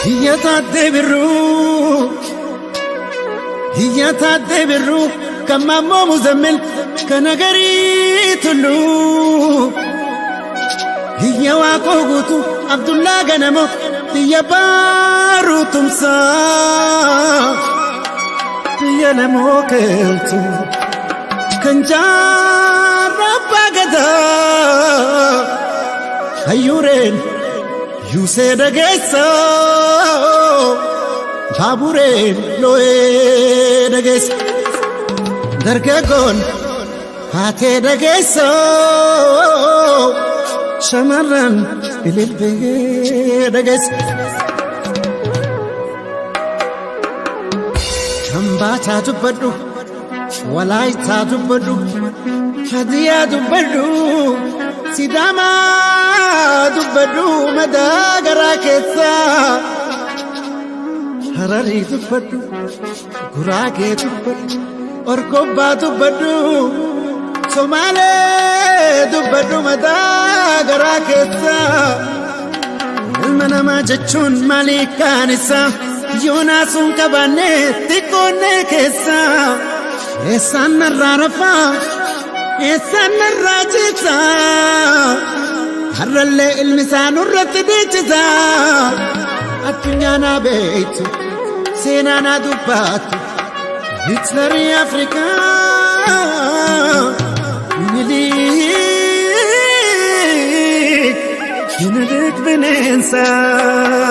Biyya taaddee birruu, biyya taaddee birruu, kan maammoo muzammil kan agarii tulluu. Biyya waaqoo guutuu Abdullaa Ganamo, biyya baaruu tumsaa. Biyya lamoo keeltu kan jaarraa abbaa gadaa. Hayyuureen Yuusee dhageessa, baabureen loo'ee dhageessa, dargaggoon haatee dhageessa, shamarran ililbee dhageessa. Kambaataa dubbadhu, walaayitaa dubbadhu, hadiyaa dubbadhu, sidaamaa dubbadhu madaa garaa keessaa. Hararii dubbadhu, guraagee dubbadhu, orgobbaa dubbadhu, somaalee dubbadhu madaa garaa keessaa. Ilma namaa jechuun maalii kaan isaa yoonaa sun qabaanne xiqqoonnee keessaa. Eessaan narraa rafaa, eessaan narraa ciisaa, har'allee ilmi isaa nurratti dhiichisaa. Addunyaa naa beektu, seenaa naa dubbattu, Hitlerii Afrikaa, Minilik, Minilik bineensaa.